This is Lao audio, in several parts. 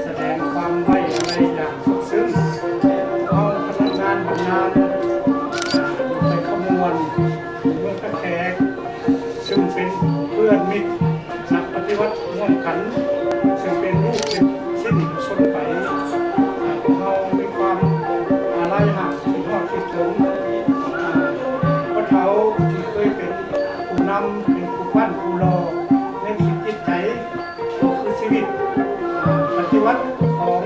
ສະແດງຄວາມໄວ້ອາລັຍຢ່າງສຸດຊຶ້ງ. ເຮົາພະນັກງານບຳນານ ໄປຂະມວນເມືອງທ່າແຂກ ຊຶ່ງເປັນເພື່ອນມິດນັກປະຕິວັດຮ່ວມກັນ ຊຶ່ງເປັນລູກເປັນຊີ້ນຊົນໄປ. ພວກເຮົາມີຄວາມອາໄລຮັກ ຄິດຮອດຄິດເຖິງ ອ່າ ພໍ່ເຖົ້າທີ່ເຄີຍເປັນຜູ້ນຳ ເປັນຜູ້ປັ້ນຜູ້ຫຼໍ່ໃນຈິດໃຈ ກໍຄືຊີວິດ ອ່າ ປະຕິວັດຂອງ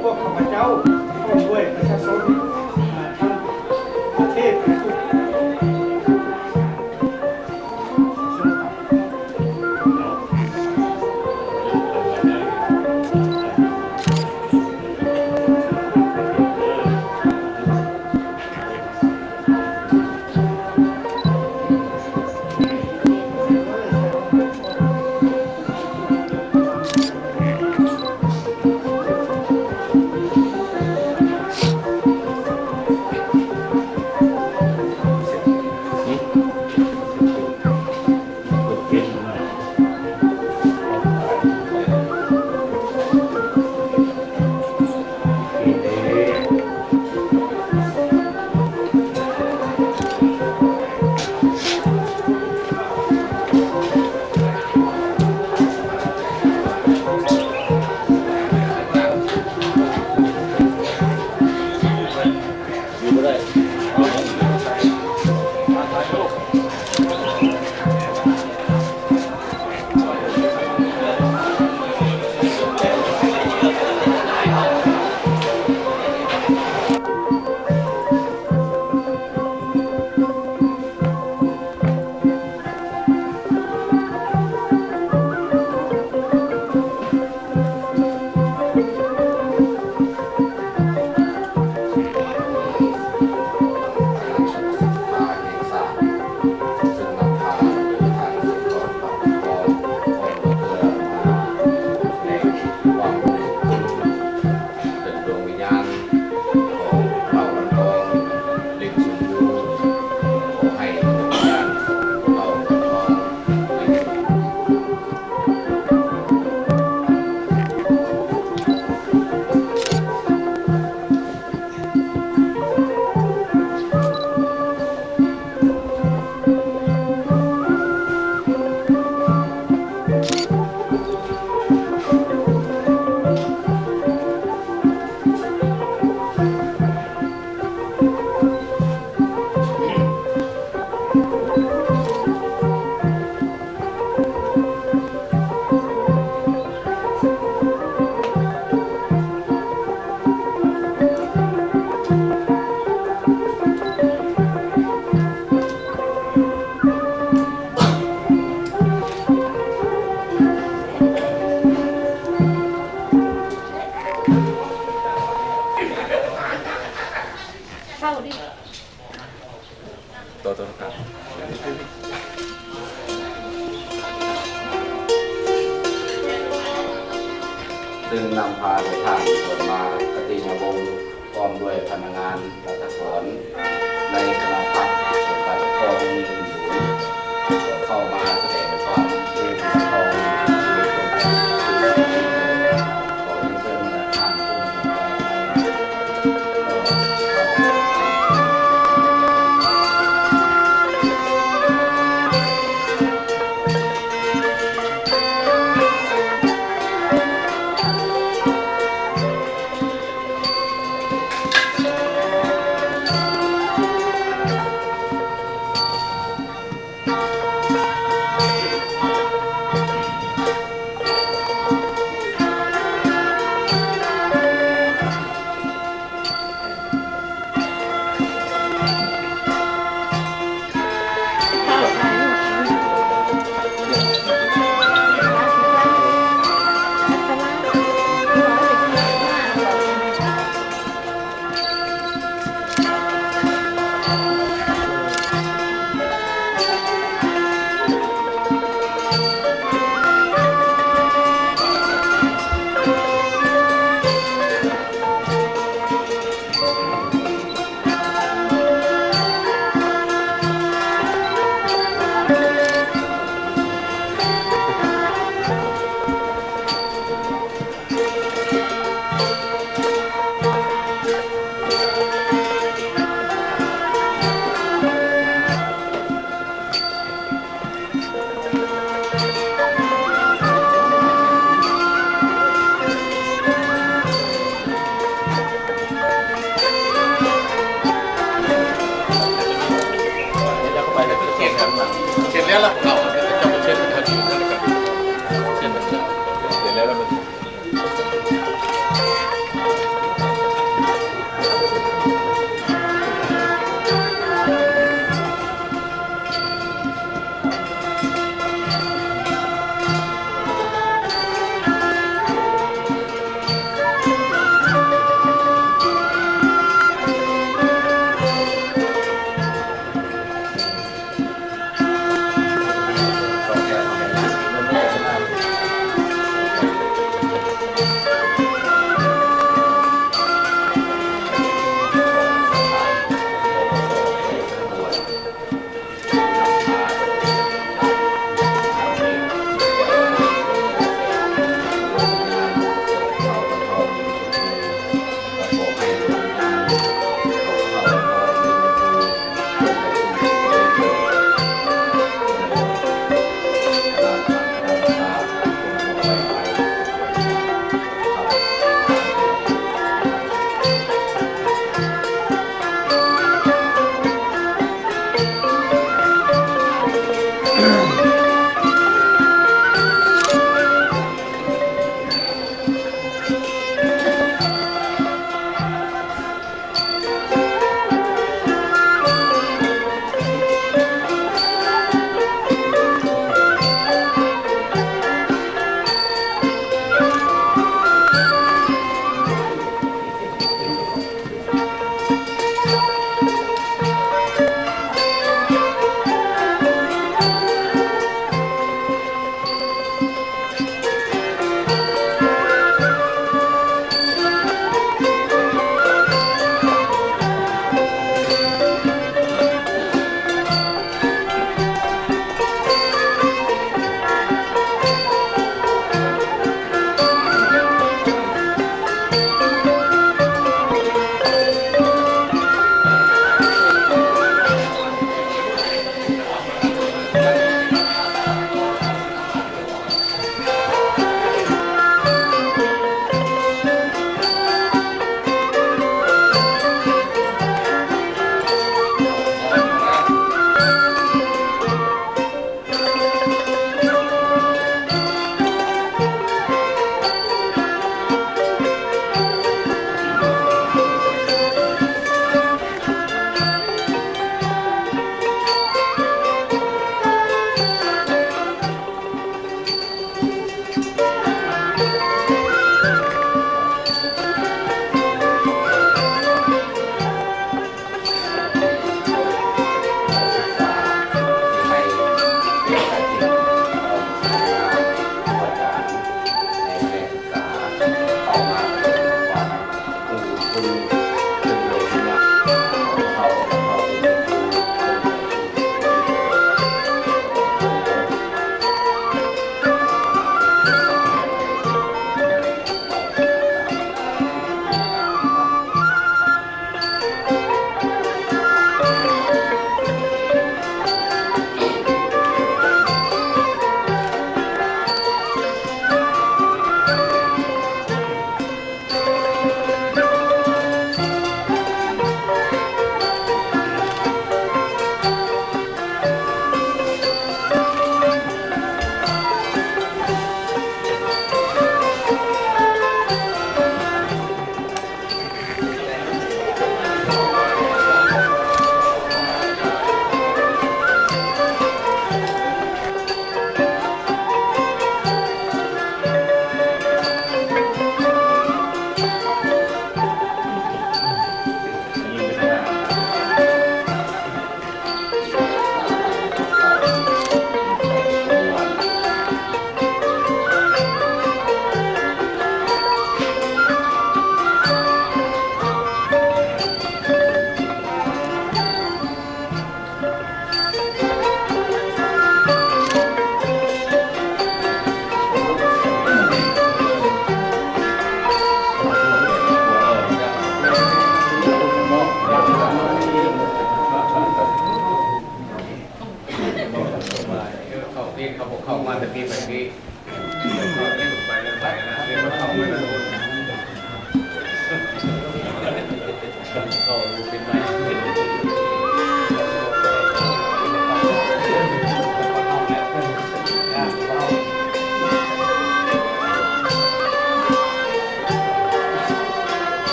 ພວກຂ້າພະເຈົ້າ ພ້ອມດ້ວຍປະຊາຊົນ ອ່າ ທັງປະເທດທຸກ ຊຶ່ງນຳພາໂດຍທ່ານ ສວນມາ ຄະຕິຍະວົງ ພ້ອມດ້ວຍພະນັກງານລັດຖະກອນໃນຄະນະພັກ ການປົກຄອງເມືອງ ເຂົ້າມາສະແດງຄວາມຮູ້ສຶກຂອງຊີວິດຄົນໄທ. ຂໍຮຽນເຊີນທ່ານຜູ້ມີ ເຮັດແລ້ວລະ ເອົາ ເຮັດແລ້ວລະ ເຮັດແລ້ວລະ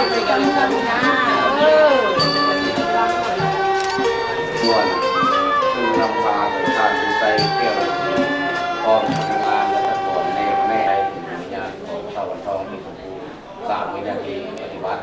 ມ່ວນ ຊຶ່ງນຳພາໂດຍທ່ານ ວິໄຊ ແກ້ວ ພ້ອມພະນັກງານ ແລະ ພະແນກໃນອະນຸຍາດຂອງຊາວວັນທອງ ມີສາມວິນາທີປະຕິບັດ.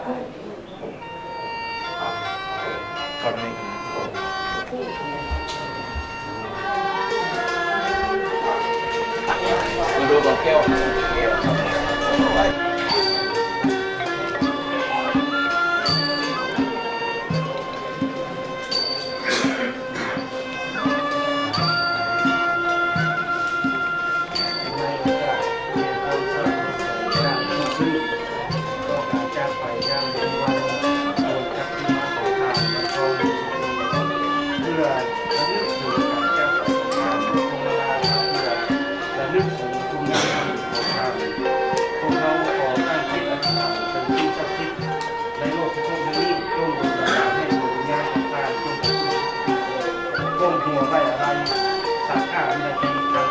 ໃນໂອກາດເປັນວັນສຸກ ຕໍ່ການຈາກໄປຢ່າງໄຮ້ວັນ ໂດຍກັບທີ່ມາຂອງທ່ານວັນທອງ ເພື່ອລະນຶກເຖິງການຈາກໄປຂອງທ່ານ ຊົງລາລາ ເພື່ອລະນຶກເຖິງຄຸນງາມຄວາມດີຂອງທ່ານ. ພວກເຮົາຂໍຕັ້ງຈິດອະທິຖານເຖິງສິ່ງສັກສິດ ໃນໂລກທິພບນີ້ ຈົ່ງດົນບັນດານໃຫ້ດວງວິນຍານຂອງທ່ານຈົ່ງໄປສູ່ສຸຄະຕິ ກົ້ມຫົວໄວ້ອາໄລ ສາມຫ້າວິນາທີຄັ້ງ.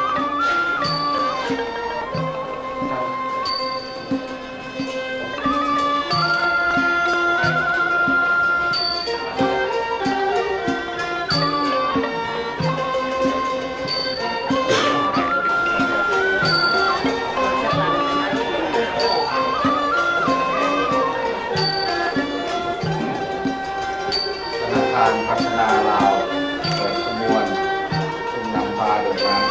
ທະນາຄານພັດທະນາລາວ ແຂວງຄຳມ່ວນ ເຊິ່ງນຳພາໂດຍນາງ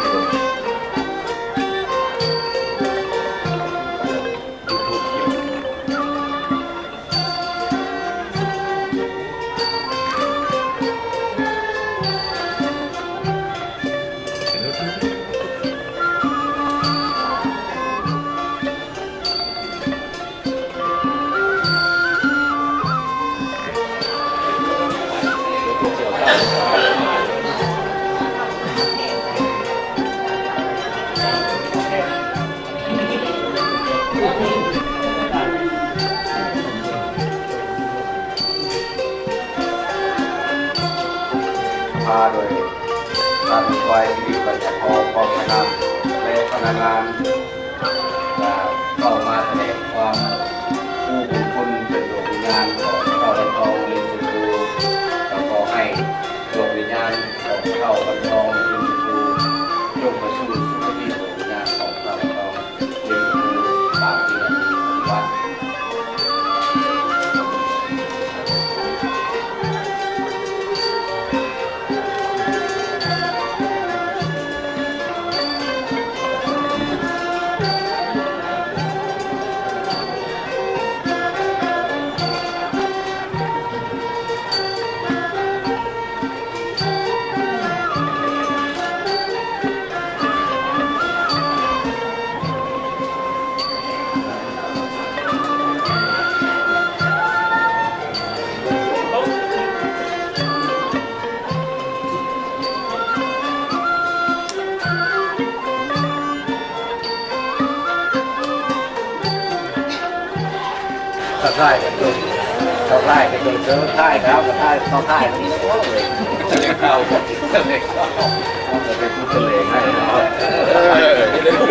ພາໂດຍທ່ານ ວາຍ ສິລິບັນຍັດ ພ້ອມຄະນະ ແລະ ພະນັກງານ ເຂົ້າມາສະແດງຄວາມຮູ້ບຸນຄຸນເຖິງດວງວິນຍານຂອງເຖົ້າວັນທອງ ລິມຊົມພູ ກໍຂໍໃຫ້ດວງວິນຍານຂອງເຖົ້າວັນທອງ ລິມຊົມພູ ຈົ່ງໄປສູ່ສຸຄະຕິ ດວງວິນຍານຂອງເຖົ້າວັນທອງ ເປັນຜູ້ຕາມທີ່ມີປະຕິບັດ. ທັກທາຍກັນໂດຍ ທັກທາຍກັນໂດຍ ທັກທາຍແລ້ວ ທັກທາຍ ທັກທາຍ ມີໂອ້ຍ ແຖລງຂ່າວ ແຖລງຂ່າວ ເປັນຜູ້ແຖລງໃຫ້ເນາະ ເອີ ຈະໄດ້ຮູ້.